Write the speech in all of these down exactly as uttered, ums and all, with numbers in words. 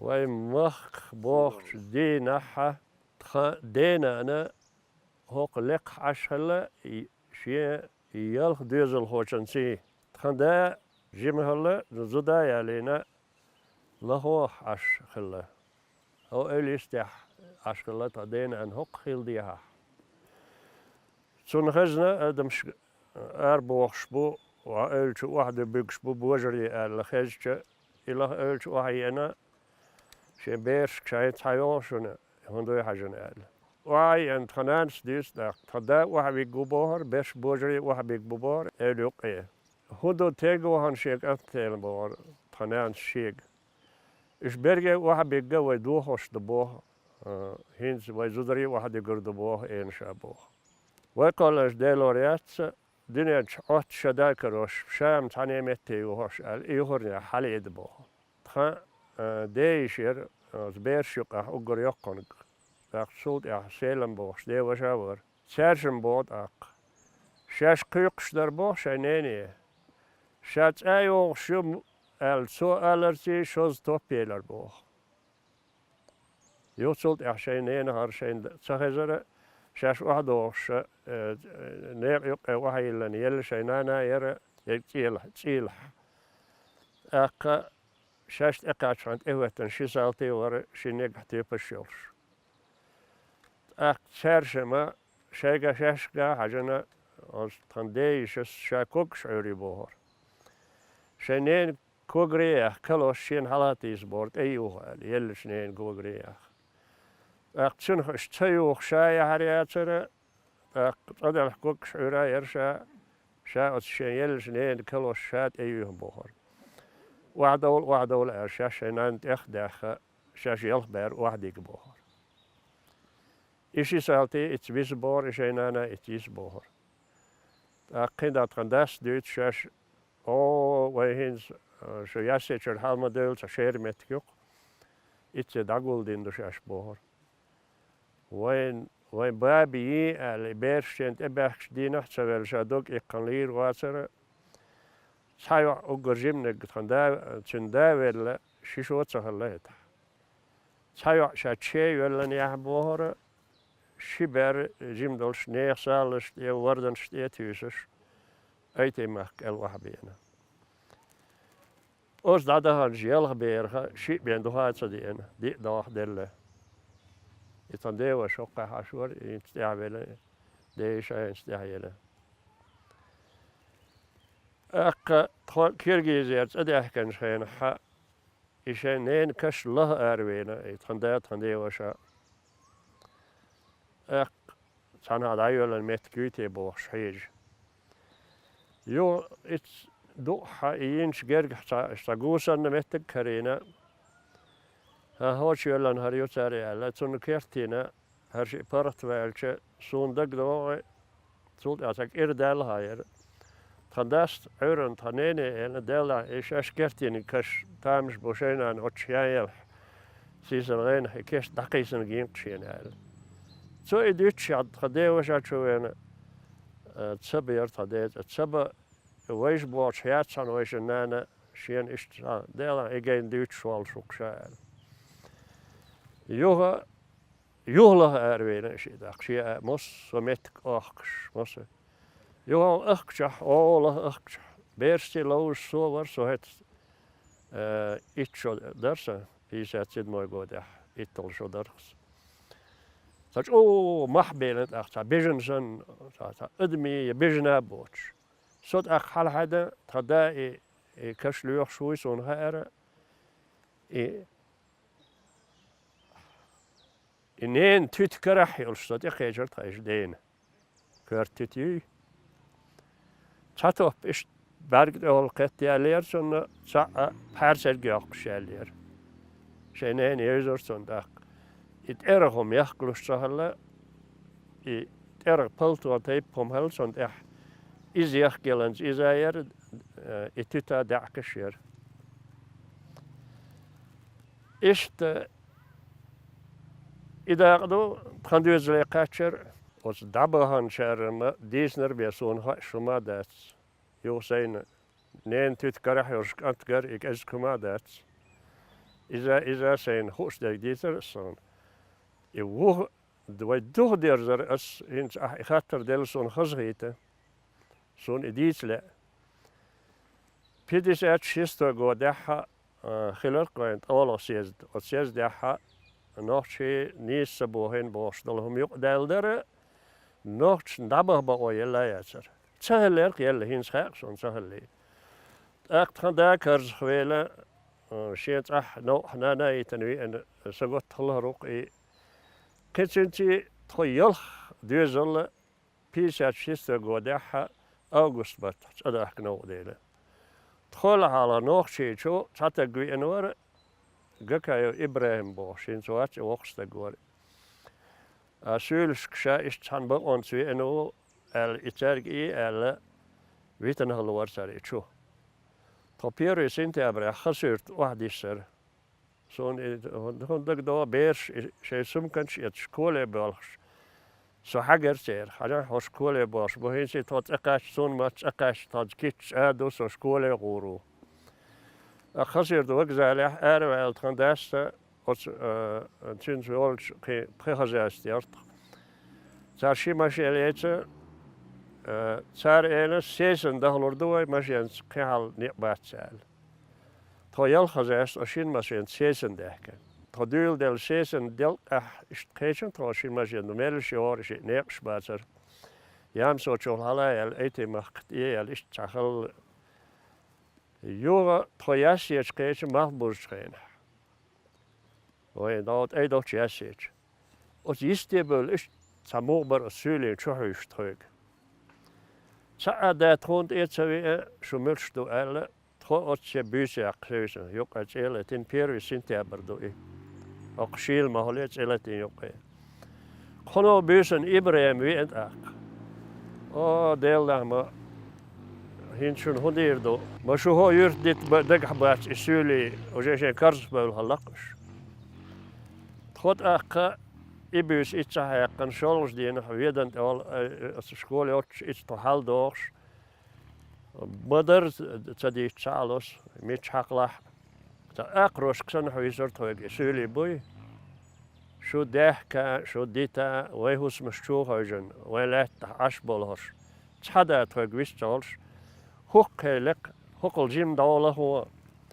Вай махках бохучу дийнахьа тхан денана хӀокху лекхахь Ӏаш хилла и-, шен ялх доьзалхочуьнций. Тхан да жима хилла, зуда а ялийна, лахахь Ӏаш хилла. Хьо эвла йистехь Ӏаш хилла тхан денана хӀокху хила дехьахь. Цунна хезна адамаш арабохуш бу, ва эвлачу охьадуьбуьгуш бу божарий аьлла хезча, и лаха эвлачу охьаеана, шен берашка шайн цхьа йогӀу шуна, хӀун дуй хьажана аьлла. Охьаеана тхан нанас дуьйцу тӀаккха, тхан да охьавиг ву бохура, берш божарий охьабиг бу бохура, эвла юккъе. ХӀун ду, тега вахана шен кӀант тела бохура, тхан нанас шега. Уьш берриге охьабигга вай дохош ду боху, а, хӀинца вай зударий охьадуьгур ду боху, эна ша боху. Вай кхолланаш Делора яц, дуьнен чу Ӏотта ша да карош, ша-м цхьаьна метте юхош аьлла, и юхарнехь хьалаеда боху. Тхан, а, ден йиша яра, оцу бераш юккъехь уггар йоккхунг. ТӀаккха цул тӀаьхьа Селам бохуш ден ваша вара. Цаьршимма боху тӀаккха. Шаьш кхуьйкхуш дара боху шайн нене. Ша цӀа йогӀуш ю аьлла, цо аларций шозза топ елара боху. Юха цул тӀаьхьа шайн ненахара шайна ца хезара, шаьш охьадогӀуш, э, некъа юккъе охьайиллина елла шайн нана яра, ерг цӀийлахь, цӀийлахь. ТӀаккха шаьш тӀекхаччахьана тӀехӀоьттина ши салти вара, ши негахь тоьпаш йолуш. ТӀаккха цаьршимма шайга шаьшка хьаьжна, оцу тхан ден йишас ша когаш Ӏуьйрий бохура. Шайн ненан когаре а яьхна, калош шена хьалатийса бохура, тӀе юха аьлла, еллачу ненан когаре а яьхна. ТӀаккха цуьнах уьш ца юха ша яхьар яцара, тӀаккха цӀа делахь когаш Ӏуьйра яра ша, ша оцу шен еллачу ненан калош ша тӀе юьйхна бохура. Охьадовла, охьадовла аьлла, шаьш шайн нанна тӀех а даьхна, шаьш ялх бер охьадига бохура. И ши салти ица виса бохура, и шайн нана ица йиса бохура. ТӀаккха кхин дӀа тхан дас дуьйцу шаьш, о, вай хӀинца, а, шу Яьссечуьра хьала ма девлла цхьа шера меттиг ю-кх. Ицце дӀагулдина ду шаьш бохура. Вайн, вайн баби йий аьлла, и бераш шена тӀебаьхкачу дийнахь а ца велла, ша дог иккхина лийр вацара, цхьа йоӀ уггар жиманиг тхан да, цуьнан да велла, ши шо а ца хилла хӀетахь. Цхьа йоӀ ша чей йоьлланехь бохура, ши бер жима долуш нехан салазаш тӀе, варданаш тӀе а туьйсуш, Айтин-махка кӀел охьабеана. Оцу дӀадаханчу ялх бераха шиъ бен духа а ца деана, диъ догӀахделла. И тхан деваша хӀокхахь Ӏаш вара, и хӀинца тӀаьхьавелла, ден йиша а хӀинца тӀаьхьаелла. ТӀаккха тхо Киргизера цӀа даьхкинчу хенахь, и шайн ненан каш лаха аравеана, и тхан да, тхан деваша. ТӀаккха цхьанхьа дӀайоьллина меттиг юй те бохуш хьежа. Юха иццу дуъахь и йинчу гергахь цхьа, цхьа гусарна меттиг а карийна, хӀан, хӀочу йоьллина хӀара ю цара аьлла, цунна кертийна, хӀара шиъ паргӀат ваьлча, суна дагадогӀу, цул тӀаьхьа цхьа кӀира даьлла хьан яра. Тхан дас Ӏуьйранна тхан нене а элира, Деллахь, и шаьш кертийна каш тамаш бу шайн нана оццу шен елахь, сийсара гӀенах и кешт дӀакхийсина гин-кх шена аьлла. Цо и дуьйцуш, тхан ден ваша чу веана, э, ца бера тхан ден цӀа, ца бан, вайша бохучу яц хьан вайшин нана шена иштта, Деллахь, и гайна дуьйцуш воллуш ву-кх ша аьлла. Юха Юха лаха аравеана и шиъ даккха, шен а массо а меттиг охкуш, массо а. Юха ахкачохь, о, лаха ахкачохь, берашций ловзуш со вара, со хӀета, э, итт шо дара сан, пятьдесят седьмой годехь, итталгӀа шо дара-кх сан. Цхьа чӀогӀа мохь белира тӀаккха, цхьа бежана санна, цхьа, цхьа адамий я бежана а боцуш. Со тӀаккха хьалахьаьдда, тхан да и, и каш лоьхуш вуй суна хаьара, и И ненан туьта карахь йолуш со тӀекхечира тхан иша дена. Коьрта туьта юй. Цхьа топ иштта бӀаьрга тӀехула кхетта яьллера цунна, цхьаъ пхьаьрсерг йоккхуш яьллера. Шайн нена евзара цунна тӀаккха. И тӀерах хӀума яхкалуш ца хилла, и тӀерах палто тайпа хӀума хилла цунна тӀехь. Иза яхкаяланца иза яра, э, и туьта даьӀахкаш яра. Иштта и дакъа ду, тхан доьзале кхаччара, оцу дӀабаханчара ма дийцинарг бен суна хууш хӀума а дац. Юха сайна ненан туьта карахь йолуш кӀант гара и кӀезиг хӀума а дац. Иза, иза сайна хууш дерг дийцар ас суна. И вуха, вай духадерзар ас, хӀинца ахь и хаттар делла суна хазахийта. Суна и дийца лаьа. Пятьдесят шестой годехь, а, хилар-кх вайн тӀехьа съезд. Оцу съездехь нохчий нийса ца бохийна бохуш долу хӀума юкъадаьлла дара, нохчашна дӀабаха бакъо елла а яцара. Ца хиллера-кх елла, хӀинца хаьа-кх суна ца хиллий. ТӀаккха тхан да карзахвелла, а, шен цӀахь новкъахь нана а йитина веана, са готта хиллера-кх и. Кхин цуьнций тхо ялх доьзал пятьдесят шестой годехь август баттахь цӀа дахка новкъа делла. Тхол хьалха Нохчийчу цхьа таг веана вара, Гакаев ИбрахӀим бохуш, хӀинца вац и, воккха стаг вара. А суьйлашка ша иштта цхьана бакъонца веана ву аьлла, и цаьрга и аьлла, витина хилла вара цара и чу. Тхо первый сентябрехь Хасуьрта охьадиссара. Суна и хӀун дагадогӀу, бераш и шайн сумканаш эцаш, коле боьлхуш. Со хьаьгара церан, хьажахь, хӀорш коле боьлхуш бу, хӀинца тхо цӀа кхаьчча, суна ма-, цӀа кхаьчча, тхо кийча а ду, со школе гӀур ву. Ткъа Хасуьрта вокзалехь араваьлла тхан дас а, оцу, а, цуьнца волчу кхин пхи хозяйство яра тхан. Цара ши машен леца, а, цара элира, сесана дахалур ду вай, машенца кхин хьал некъ бац аьлла. Тхо ялх хозяйство шина машенца сесана даьхкина. Тхо дуьйладелла сесана делкъехь иштта кхечира тхо шина машенца, меллаша йогӀура, шиъ некъаш бацара. Ямсочул хьала а яьлла, Айти-Махка тӀе а яьлла, иштта цхьа хилла. Юха тхо Яьссечу кхечира малхбузучу хенахь. Вайн дӀо тӀе долчу Яьссечу. Оцу йисте бевлла иштта цхьа мугӀа бара оцу суьйлийн чу хьуьйсуш тхоьга. Цхьа а да тхуна тӀе а ца веа, шу муьлш ду аьлла, тхо оццу шен буьйса яккха хьуьйсу, юккъе цӀе а латийна, первый сентябрь ду и. ХӀокху шийла ма хьулъе цӀе латийна юккъе. Кхуьнан буьйсанна ИбрахӀим веана тӀаккха. О, Делан нах, ма хӀинца шуна хӀун дийр ду? Ма шу хӀо юьрта дита ба-, дагахь бац и суьйлий, уже шайн карзахбевлла хиллакх уьш. Тхо тӀаккха и буьйса иццахь яьккхина, шолгӀачу дийнахь Ведана тӀехула, э, оцу школе йоццуш, ицца тхо хьалдохуш, ма-дарра ца дийцча ца Ӏалуш, мичча хьакхалахь а, цхьа акхарошка санна хьуьйсура тхоьга и суьйлий буй. Шу даьхка, шу дита, вайн хӀусамаш чу а хевшина, вайн лаьттахь Ӏаш болу хӀорш. Цхьа да тхоьга вист ца волуш, хӀокху кхелехь, хӀокхул жима дӀо лахо,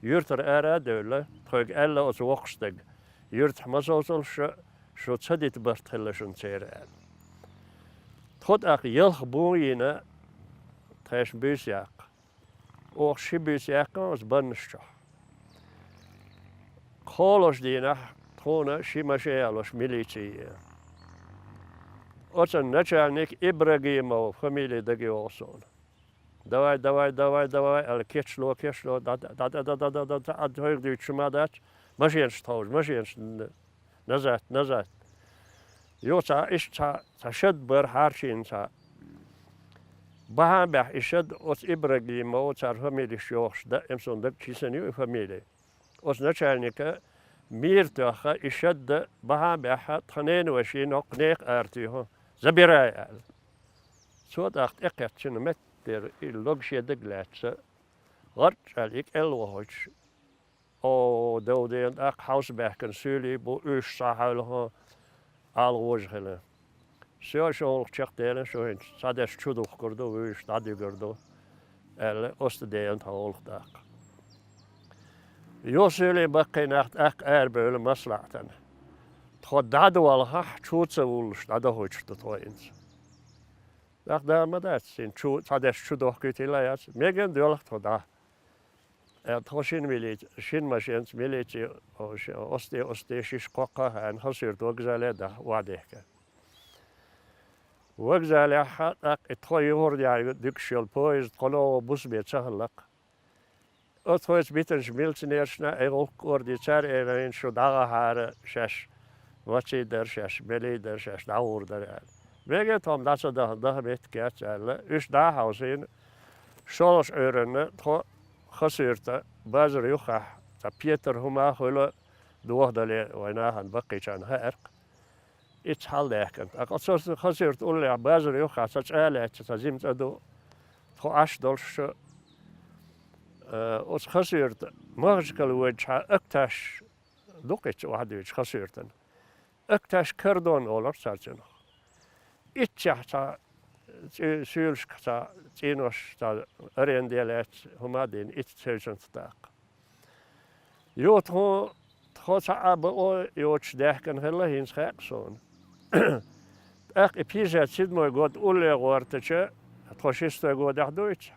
юьртара ара а девлла, тхоьга аьлла оцу воккхачу стага: «Юьртахь ма совцалаш шу, шу ца дита барт хилла шуна церан», — аьлла. Тхо тӀаккха ялх бун йина, тхешан буьйса яккха. Оха ши буьйса яьккхина оцу баннаш чохь. КхоалгӀачу дийнахь тхуна ши машен ялош милици е. Оцу начальник Ибрагимов фамили дага йогӀу суна. «Давай, давай, давай, давай», — аьлла, кечло, кечло, да, да, тхоьга дуьйцуш ма дац, машенаш тховжа, машенаш н-, назад, назад. Юха цхьа, иштта цхьа, цхьа шад бара хьарчийна цхьа. Бахьана баьхьа и шад оцу Ибрагимов, цара фамилиш йохуш, даим суна дагчу йисина ю и фамили. Оцу начальника мийра тоьхна, и шадда бахьана баьхьа тхан ненан вешин хӀокху нехан ара туьйху, забирай аьлла. Цо тӀаккха тӀекхеттачу меттера и лог шен дага лаьцна, гӀарчӀ аьлла и кӀел вахийтуш, о, дов дена тӀаккха хьовса баьхкина суьйлий бу, уьш схьа хьаьвлахо, ала гӀожа хилла. Всё, шун гӀуллакх чекхдеана, шу хӀинца цхьадерш чу духкур ду, вуьйш дӀадуьгур ду, аьлла, оцу тӀе деана тхан гӀуллакх тӀаккха. Юха суьйлий баккхий нах тӀаккха арабевлла маслаӀатана. Тхо дӀадолахь, чу ца вуллуш, дӀадохуьйтуш ду тхо хӀинца. ТӀаккха да ма дац, хӀинца чу, цхьадерш чу дохкуьйтийла яц, мегар доьлху тхо дӀа. Э, тхо шина милиц-, шина машенца милици, о, ш-, оцу тӀе, оцу тӀе шиша кхоккха а хаьрна, Хасуьрта вокзале а даха, охьадехка. Вокзалехь а тӀаккха и тхо юхур яьлла дуьгуш йолу поезд кхо новкъа бусаме ца хиллакх. Оцу тхоьца битинчу милиционершна и гӀуллакх кӀорди, цара элира, шу дӀагӀахьара, шаьш ваций дара, шаьш белий дара, шаьш дӀагӀур дара аьлла. Мегар тхо-м дӀа ца даха, даха меттиг яц аьлла, уьш дӀа а хьовсийна, шолгӀачу Ӏуьйранна тхо Хасуьрта базар юххехь цхьа петар хӀума а хуьлу, дохадале вайн нахана баккхийчарна хаьара-кх. Ицца хьалдаьхкина. ТӀаккха оцу Хасуьрта уллехь базар юххехь цхьа цӀа а лаьцна, цхьа жима цӀа ду, тхо Ӏаш долуш, э, оцу Хасуьрта Махачкала воьдучохь Акташ дукха иццахь охьадуьйцуш Хасуьртана. Акташ Кордон олура цара цунах. Иццехь цхьа цӀе-, суьйлашка цхьа цӀенош, цхьа аренде лаьцна, хӀума а дина, иццахь севцанца даккха. Юха тхо, тхо цхьа а бакъо йоцуш даьхкина хилла, хӀинца хаьа суна. ТӀаккха и пятьдесят седьмой год улле гӀортача, тхо шестой годехь дуьйцу,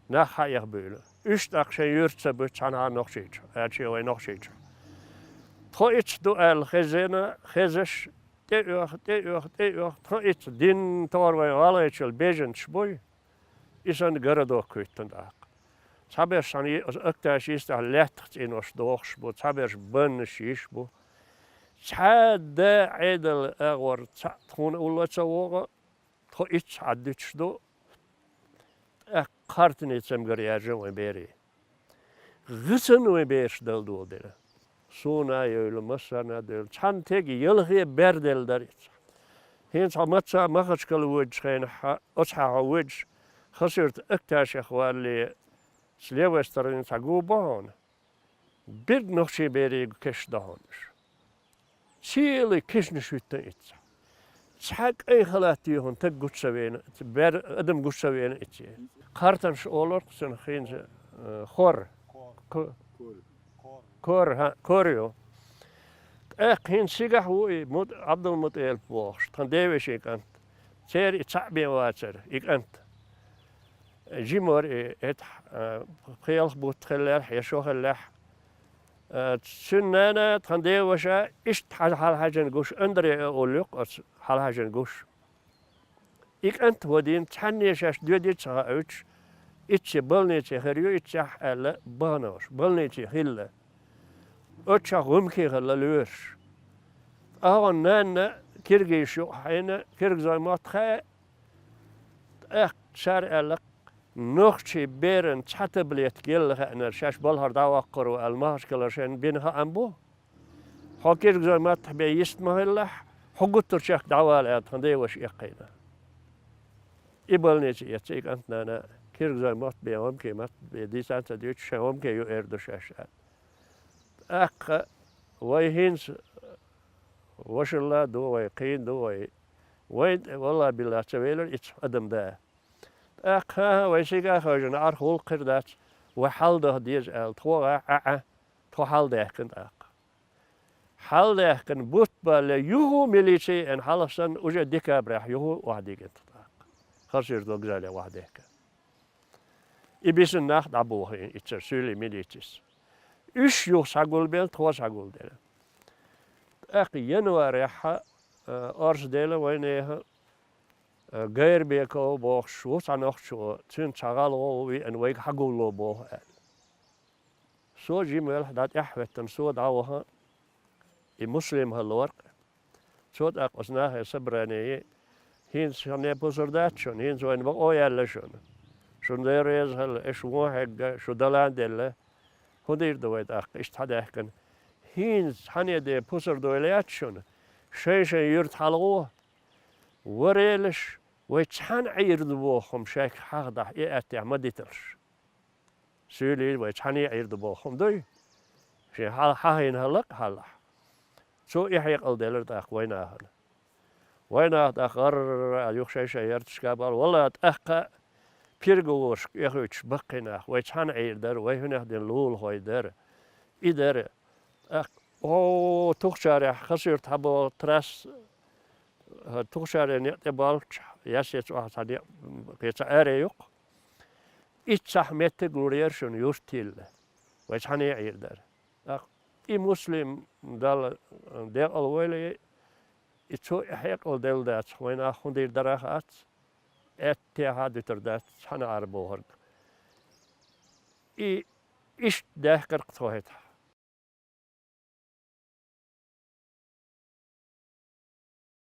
нах хьаэха буьйлу. Уьш тӀаккха шайн юьрта ца буьту цхьанхьа Нохчийчу, аьлча вай Нохчийчу. Тхо иццахь ду аьлла хезна, хезаш, тӀеоьху, тӀеоьху, тӀеоьху, тхо иццахь дин тохара вайн гӀалгӀайчул беженцаш буй, и санна городок хӀуьттина тӀаккха. Цхьаберш цхьана е-, акташ йистехь лаьттах цӀенош дохуш бу, цхьаберш баннаш йиш бу. Цхьа а да Ӏедал агӀор цхьаъ тхуна улло ца вогӀу, тхо иццахь Ӏаддуьтуш ду, тӀаккха кхартане цамгар яьржа вайн берийн. ГӀисана вайн бераш дала доладелла. Суна а евлла, массарна а девлла. Цхьана тега ялхе бер делла дара иццахь. ХӀинца хьо маца Махачкала воьдучу хенахь, оцхьа хьо воьдуш, Хасуьрта акташех валле, с левой стороны цхьа гу бу хьуна. Берг нохчийн берийн кешнаш ду хьуна уьш. Сийле кешнаш хӀуьттина иццахь. Цхьа кӀайн халат тӀехь хӀума таг гучу ца веана, бер-, адам гучу ца веана иццахь. Кхартанаш олура-кх цунах хӀинца, э, хор. Ко-, кор, хьа, кор ю. ТӀаккха хӀинца цигахь ву и Мут-, Ӏабдул-МутӀалип бохуш, тхан девешин кӀант. Церан и цхьаъ бен вацара, и кӀант. Жима вара и, эт, а, пхи-ялх бутт хиллехь, я шо хиллехь. А, цуьнан нана, тхан деваша, иштта хьал-, хьалхьаьжжина гуш, Андре а олу юкъа оцу хьалхьаьжжина гуш. И кӀант вадийна, цхьанне шаьш доьдий ца хауьйтуш, иццахь больнице хир ю, иццехь аьлла, бахана уьш, больнице хилла. Оццахь гӀумкий хилла лоьраш. АгӀон нанна киргизаш юкъахь хьийна, киргизойн мотт хаьа, тӀаккха цара аьлла, нохчийн берана цхьа таблетка елла хаьнарг шаьш балхара дӀаваккхар ву аьлла, Махачкалара шайна бина хаам бу. Хьо киргизойн маттахь бен йист ма хилалахь, хьо гуттар чекх дӀавала аьлла, тхан деваша эккхийна. И больнице эцна и кӀант-нана, киргизойн мотт бен, гӀумкийн мотт бен дийца ца дуьйцуш, шайн гӀумкий ю эр ду шаьш аьлла. ТӀаккха вай хӀинца вашалла а ду вай, кхийна ду вай. Вайна тӀе, валлахӀи-биллахӀи, ца велира иццахь адам да. ТӀаккха, хӀан-хӀа, вай сига а хевшина, Ӏарх гӀуллакх хир дац, вай хьалдаха деза аьлла, тхо а, Ӏа, Ӏа, тхо хьалдаьхкина тӀаккха. Хьалдаьхкина бутт балале, юха милици а еана, хьалха санна, уже декабрехь юха охьадигина тхо тӀаккха. Хасуьрта вокзале охьадехкина. И бисина нах дӀабохийна иццара суьйлийн милицис. Уьш юха схьагулбелла, тхо схьагулделла. ТӀаккха январехь, а, орца делла вайнехан, а, Гайрбеков бохуш ву цхьа нохчо, цуьнца цхьа гӀалгӀо ву веана, вайга хьагулло боху аьлла. Со жима велахь дӀа тӀаьхьахӀоьттина, со дӀаваха, и Муслим хилла вара-кх. Цо тӀаккха оцу нахе собрание, хӀинца шуна пусар дац шуна, хӀинца вайна бакъо яьлла шуна. Шуна Дела реза хилла, аша вон хьегна, шу далан делла. ХӀун дийр ду вай тӀаккха, иштта хьадаьхкина? ХӀинца цхьанне де пусар дойла яц шуна. Шайн-шайн юьрта хьалагӀо. Варелаш, вай цхьаьна Ӏийр ду боху хӀума шайга хьахадахь, и аьттехь ма диталаш. Суьйлий вай цхьаьна Ӏийр ду боху хӀума дуй? Шен хьал-, хьахийна хӀаллакъ хьалахь. Цо и хьекъал делира тӀаккха вайнахана. Вайнаха тӀаккха гӀарра аьлла юха шай-шай ярташка а бала. Валла, тӀаккха переговорашка эхуьйтуш баккхий нах, вай цхьаьна Ӏийр дара, вай хӀунех дина лулахой дара. И дара. ТӀаккха, о, Тухчарехь, Хасуьрта хьабогӀу трасса, хӀа, Тухчаре некъ тӀе болчу, Ясец охьа цхьа некъ, кхин цхьа аре ю-кх. Иццахь меттиг лур яра шуна юрт йилла. Вай цхьаьна Ӏийр дара. ТӀаккха и Муслим Далла декъала войла, и цо и хьекъал делла дац, вай нах хӀун дийр дара хац, аьттехьа а дуьтур дац цхьаьна Ӏар бохург. И иштта даьхкира-кх тхо хӀетахь.